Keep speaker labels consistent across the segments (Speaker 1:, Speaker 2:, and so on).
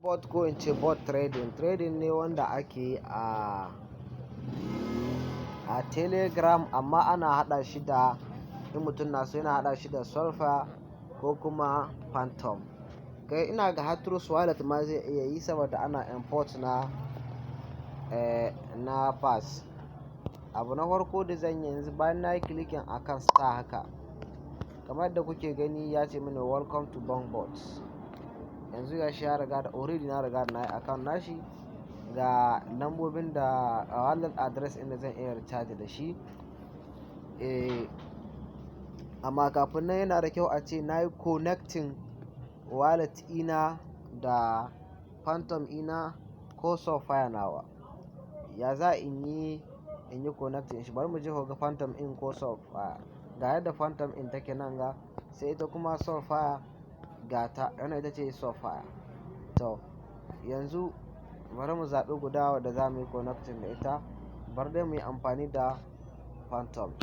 Speaker 1: Bot, ko in ce bot trading, trading ne wanda ake yi a Telegram, amma ana haɗa shi da, in mutum na so, yana haɗa shi da Solfire ko kuma Phantom. Kai, ina ga har Trust Wallet ma zai iya yi, saboda ana import na pass. Abu na farko da zan yi yanzu, bayan na yi clicking akan star haka, kamar yadda kuke gani, ya ce mini "Welcome to BonkBot". Yanzu gashi ya riga da already na riga da na yi account nashi. Ga lambobin da wallet address inda zan iya recharge da shi. Amma kafin nan, yana da kyau a ce na yi connecting wallet ina da Phantom ina ko Solfire nawa. Ya za in yi connecting shi? Bari mu je ku ga Phantom in ko Solfire. Ga yadda Phantom in take nan ga, sai ita kuma Solfire ga ta, wannan ita ce Solfire. To, yanzu bari mu zaɓi guda wadda za mu yi connecting da ita. Bari dai mu yi amfani da Phantom.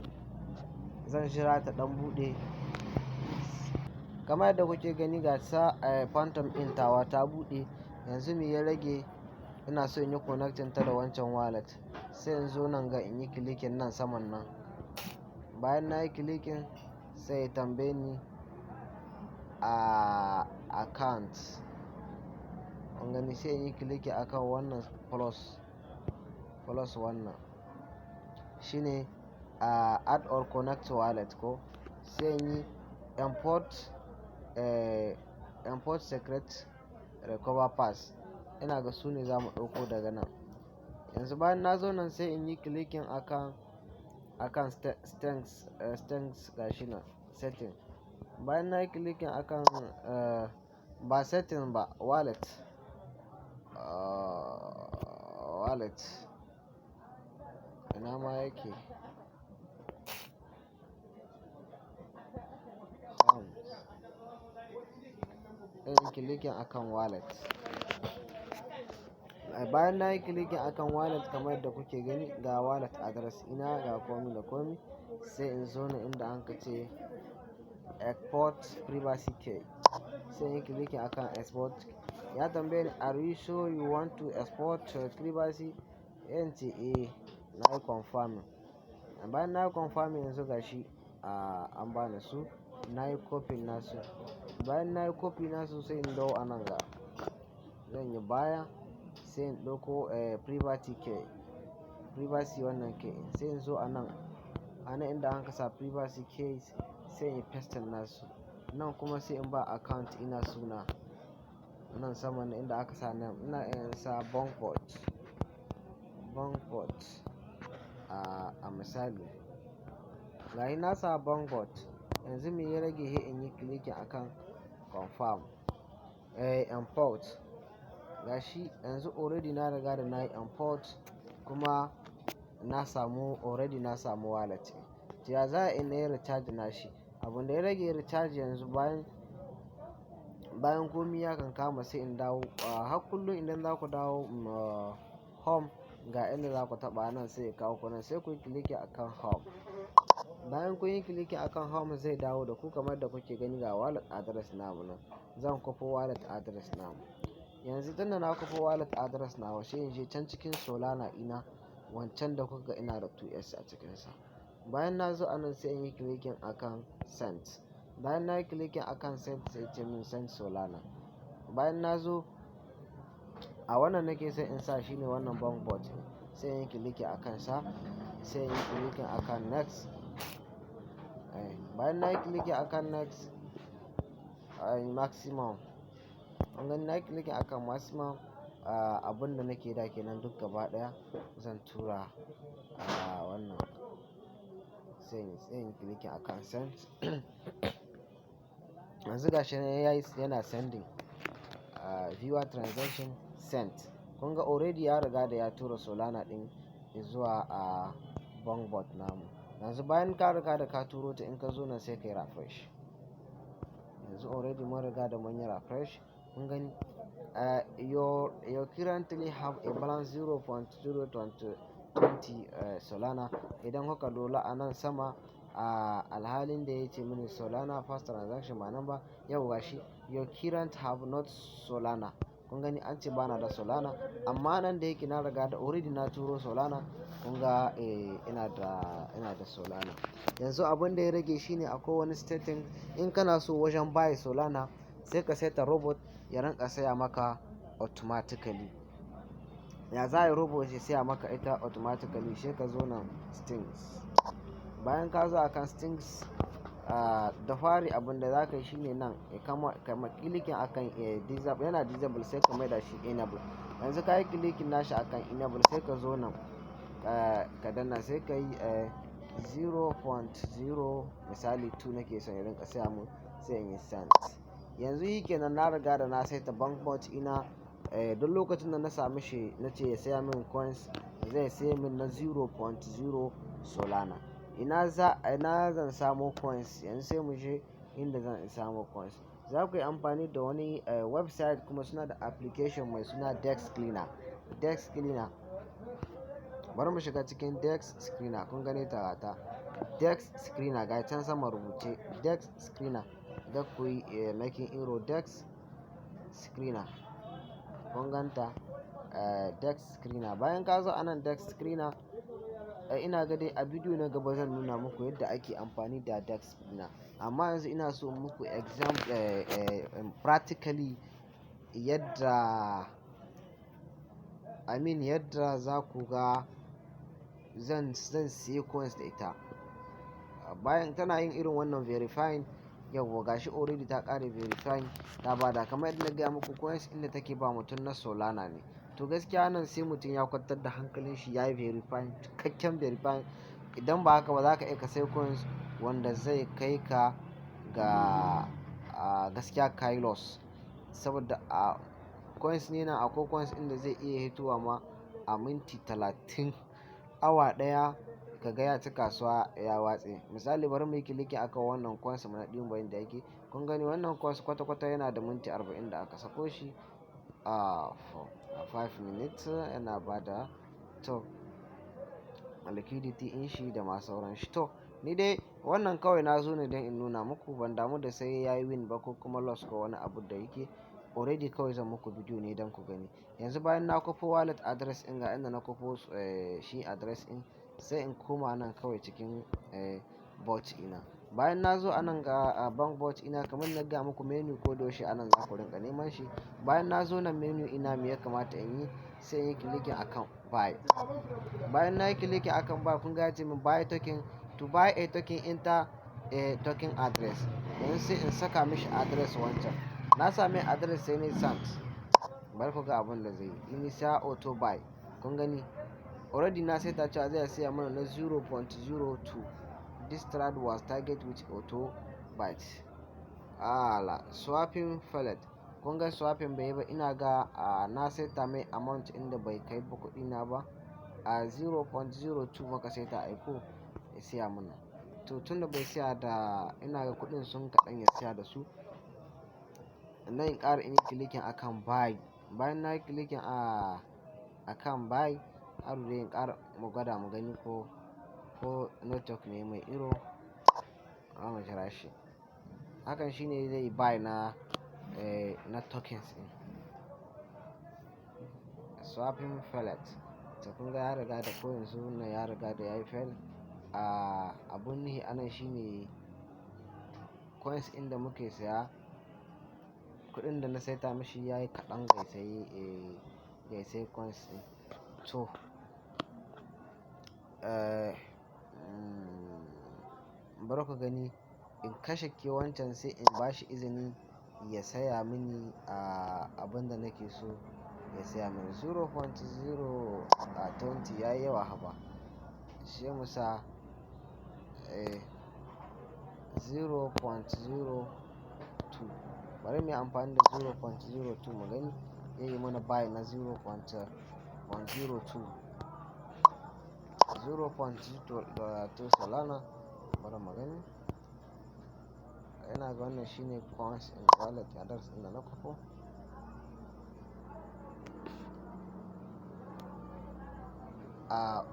Speaker 1: Zan jira ta ɗan buɗe. Kamar yadda kuke gani, ga ta Phantom ɗin tawa ta buɗe. Yanzu me ya rage? Ina so in yi connecting ta da wancan wallet. Sai in zo nan ga in yi clicking nan saman nan. Bayan na yi clicking, sai ya tambaye ni a account. Kun gani, sai in yi clicking akan wannan plus, plus wannan. Shine add or connect wallet ko. Sai in yi import secret, recover pass. Ina ga su ne za mu ɗauko daga nan. Yanzu bayan na zo nan, sai in yi clicking akan settings, gashi nan setting. Bayan na yi clicking akan ba setting ba, wallet. Wallet. Ina ma yake? Home. In yi clicking akan wallet. Bayan na yi clicking akan wallet, kamar yadda kuke gani, ga wallet address ina, ga komi da komi. Sai in zo nan inda anka ce export privacy key. Sai in yi clicking akan export. Ya tambaye ni, "Are you sure you want to export your privacy?" In ce eh, na yi confirming. Bayan na yi confirming, yanzu ga shi an bani su. Na yi copy nasu. Bayan na yi copy nasu, sai in dawo a nan ga. Zan yi baya, sai in ɗauko privacy key. Privacy wannan key. Sai in zo a nan. A nan inda anka sa privacy keys, sai in yi pasting nasu. Nan kuma sai in ba account ina suna. Nan saman inda aka sa name, ina iya sa BonkBot. BonkBot a misali. Gashi na sa BonkBot. Yanzu me ya rage? Sai in yi clicking akan confirm. Import. Gashi yanzu already na riga da na yi import, kuma na samu, already na samu wallet. To, ya za a yi recharge nashi? Abun da ya rage recharge yanzu, bayan komi ya kankama, sai in dawo. Har kullum idan za ku dawo home, ga inda za ku taɓa nan, sai ya kawo ku nan, sai kuyi clicking akan home. Bayan kun yi clicking akan home, zai dawo da ku. Kamar da kuke gani, ga wallet address namu nan. Zan kwafi wallet address namu. Yanzu tunda na kwafi wallet address nawa, sai in je can cikin Solana ina, wancan da kuka ga ina da 2S a cikinsa. Bayan na zo a nan, sai in yi clicking akan send. Bayan na yi clicking akan send, sai ce min send Solana. Bayan na zo a wannan nake so in sa, shine wannan BonkBot. Sai in yi clicking akan sa, sai in yi clicking akan next. Bayan na yi clicking akan next, maximum. Kun gani, na yi clicking akan maximum, abun da nake da kenan duk gaba ɗaya zan tura a wannan. Sai in yi clicking akan send. Yanzu gashi nan yayi, yana sending. Viewer transaction sent. Kun ga already ya riga da ya tura Solana ɗin zuwa a BonkBot namu. Yanzu bayan ka riga da ka turo ta, in ka zo nan sai ka yi refresh. Yanzu already mun riga da mun yi refresh. Kun gani, you currently have a balance 0.020 Solana. Idan kuka lura a nan sama, a alhalin da ya ce mini Solana first transaction ba nan ba. Yau gashi, "You current have not Solana." Kun Kun gani, an ce bana da Solana, amma nan da yake na riga da already na turo Solana, kun ga ina da Solana. Yanzu abin da ya rage shine akwai wani setting, in kana so wajen buy Solana, sai ka saita robot ya rinƙa saya maka automatically. Ya za a yi robot ya saya maka ita automatically? Sai ka zo nan settings. Bayan ka zo akan settings, da fari abin da za ka yi shine nan kama kama clicking akan disable, yana disable, sai ka maida shi enable. Yanzu ka yi clicking nashi akan enable, sai ka zo nan ka danna, sai ka yi 0.0, misali 2 nake son ya rinƙa saya mun, sai in yi send. Yanzu shi kenan, na riga da na saita bank bot ina. Duk lokacin da na sami shi na ce ya saya min coins, zai saya min na 0.0 Solana. Ina zan samo coins? Yanzu sai mu je inda zan samo coins. Za ku yi amfani da wani website, kuma suna da application mai suna Dex Cleaner. Dex Cleaner. Bari mu shiga cikin Dex Screener. Kun gane ta, ta Dex Screener, ga can sama rubuce Dex Screener. Da ku yi making error, Dex Screener. Kun ganta, Dex Screener. Bayan ka zo anan Dex Screener, ina ga dai a bidiyo na gaba zan nuna muku yadda ake amfani da Dex Screener. Amma yanzu ina so muku example, practically yadda, I mean, yadda za ku ga zan siya coins da ita. Bayan tana yin irin wannan verifying, yauwa, gashi already ta ƙare verifying, ta bada. Kamar yadda na gaya muku, coins inda take ba mutum na Solana ne. To gaskiya nan sai mutum ya kwantar da hankalin shi, ya yi verifying, cikakken verifying. Idan ba haka ba, za ka iya ka sai coins wanda zai kai ka ga gaskiya ka yi loss. Saboda a coins ne nan, akwai coins inda zai iya hitowa ma a minti 30, awa ɗaya, ka ga ya ci kasuwa ya watse. Misali, bari muyi clicking akan wannan coins mu na ɗiban yanda yake. Kun gani, wannan coins kwata-kwata yana da minti 40 da aka sako shi. A 5 minutes yana ba da to liquidity in shi da ma sauran shi. To ni dai wannan kawai na zo ne don in nuna muku, ban damu da sai yayi win ba ko kuma loss ko wani abu da yake. Already kawai zan muku bidiyo ne don ku gani. Yanzu bayan na kwafo wallet address ɗin, ga inda na kwafo shi address ɗin, sai in koma nan kawai cikin bot ina. Bayan na zo anan ga bank bot ina, kamar na gaya muku, menu ko da yaushe anan za ku rinƙa neman shi. Bayan na zo nan menu ina, me ya kamata in yi? Sai in yi clicking akan buy. Bayan na yi clicking akan buy, kun ga ya ce min buy token. To buy a token, enter a token address. Yanzu sai in saka mishi address wancan. Na sami address, sai nayi send. Bari ku ga abun da zai yi. Initial auto buy. Kun gani? Already na saita cewa zai saya mana na 0.02. This trade was target with auto buy. Ala, swapping failed. Kun ga swapping bai yi ba. Ina ga na saita mai amount inda bai kai ba kuɗina ba. A 0.02 muka saita ai ko ya siya mana. To tunda bai siya da, ina ga kuɗin sun kaɗan ya siya da su. Nan in ƙara in yi clicking akan buy. Bayan na yi clicking akan buy, har dai in ƙara mu gwada mu gani ko network ne mai error. Za mu jira shi. Hakan shine zai buy na tokens ɗin. Swapping failed. To kun ga ya riga da ko yanzu nan ya riga da yayi fail. Abun nuhi anan shine coins ɗin da muke saya, kuɗin da na saita mashi yayi kaɗan ga ya sayi coins ɗin. To, bari ku gani in kashe ke wancan, sai in bashi izini ya saya mini abin da nake so ya saya mini. 0.020 yayi yawa haba. Sai mu sa 0.02. Bari muyi amfani da 0.02 mu gani zai yi mana buy na 0.02. 0.02 Solana. Bari mu gani. Ina ga wannan shine coins in wallet address ɗin da na kwafo.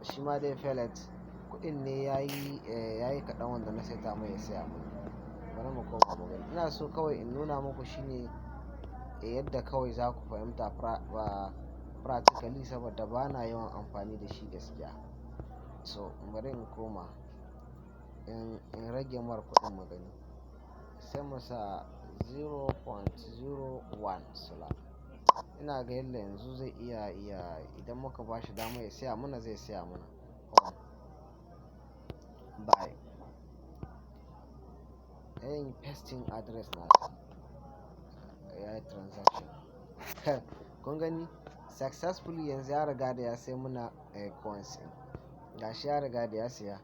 Speaker 1: Shi ma dai failed. Kuɗin ne yayi kaɗan wanda na saita mai ya saya mun. Bari mu koma mu gani. Ina so kawai in nuna muku shine Yadda kawai za ku fahimta practically, saboda bana yawan amfani da shi gaskiya. So bari in koma in rage mar kuɗin mu gani. Sai mu sa 0.01 Solana. Ina ga yalla yanzu zai iya idan muka bashi dama ya saya mana, zai saya mana. Buy. Yin pasting address nasa. Ya yi transaction. Kun gani? Successfully, yanzu ya riga da ya sai muna coins ɗin. Gashi ya riga da ya saya.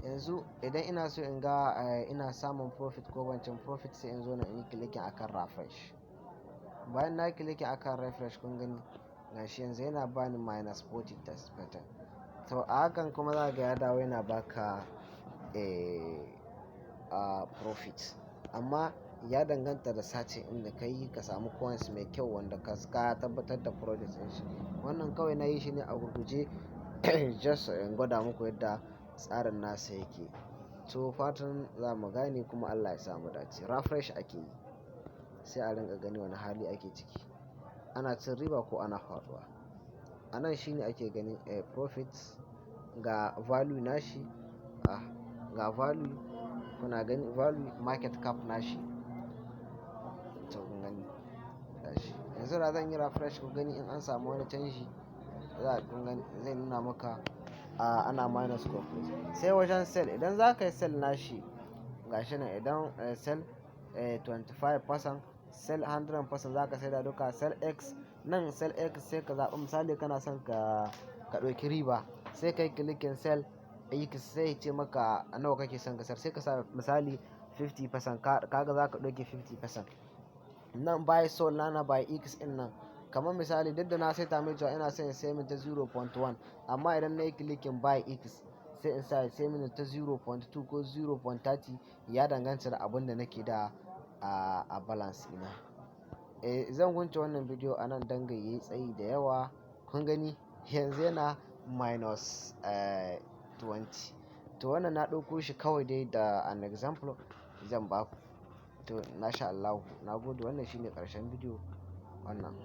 Speaker 1: Yanzu idan ina so in ga ina samun profit ko ban cin profit, sai in zo na in yi clicking akan refresh. Bayan na yi clicking akan refresh, kun gani, gashi yanzu yana bani minus 40%. To, a hakan kuma za ka ga ya dawo yana baka profit. Amma ya danganta da searching inda ka yi ka samu coins mai kyau wanda ka tabbatar da project ɗin shi. Wannan kawai na yi shi ne a gurguje, just in gwada muku yadda tsarin nasa yake. To, fatan za mu gane kuma Allah ya sa mu dace. Refresh ake yi, sai a rinƙa gani wane hali ake ciki. Ana cin riba ko ana faɗuwa. A nan shine ake ganin profit, ga value nashi, ga value, kuna gani, value market cap nashi. To, kun gani gashi. Yanzu da zan yi refresh, ku gani in an samu wani canji, za kun gani zai nuna maka ana minus ko plus. Sai wajen sell, idan za ka yi sell nashi, gashi nan, idan sell 25%, sell 100%, za ka saida duka, sell X nan, sell X, sai ka zaɓi misali kana son ka ɗauki riba, sai ka yi clicking sell X, sai ya ce maka nawa kake son ka sayar, sai ka sa misali 50%, kaga za ka ɗauki 50%. Nan buy Solana by X ɗin nan, kamar misali, duk da na saita mai cewa ina son in sai min ta 0.1, amma idan na yi clicking buy X, sai in sa sai mini ta 0.2 ko 0.30, ya danganta da abun da nake da a balance ina. Eh, zan gunce wannan bidiyo a nan don kar yayi tsayi da yawa. Kun gani, yanzu yana minus 20. To, wannan na ɗauko shi kawai dai da an example zan ba ku. To, masha Allahu, na gode, wannan shine ƙarshen bidiyo wannan.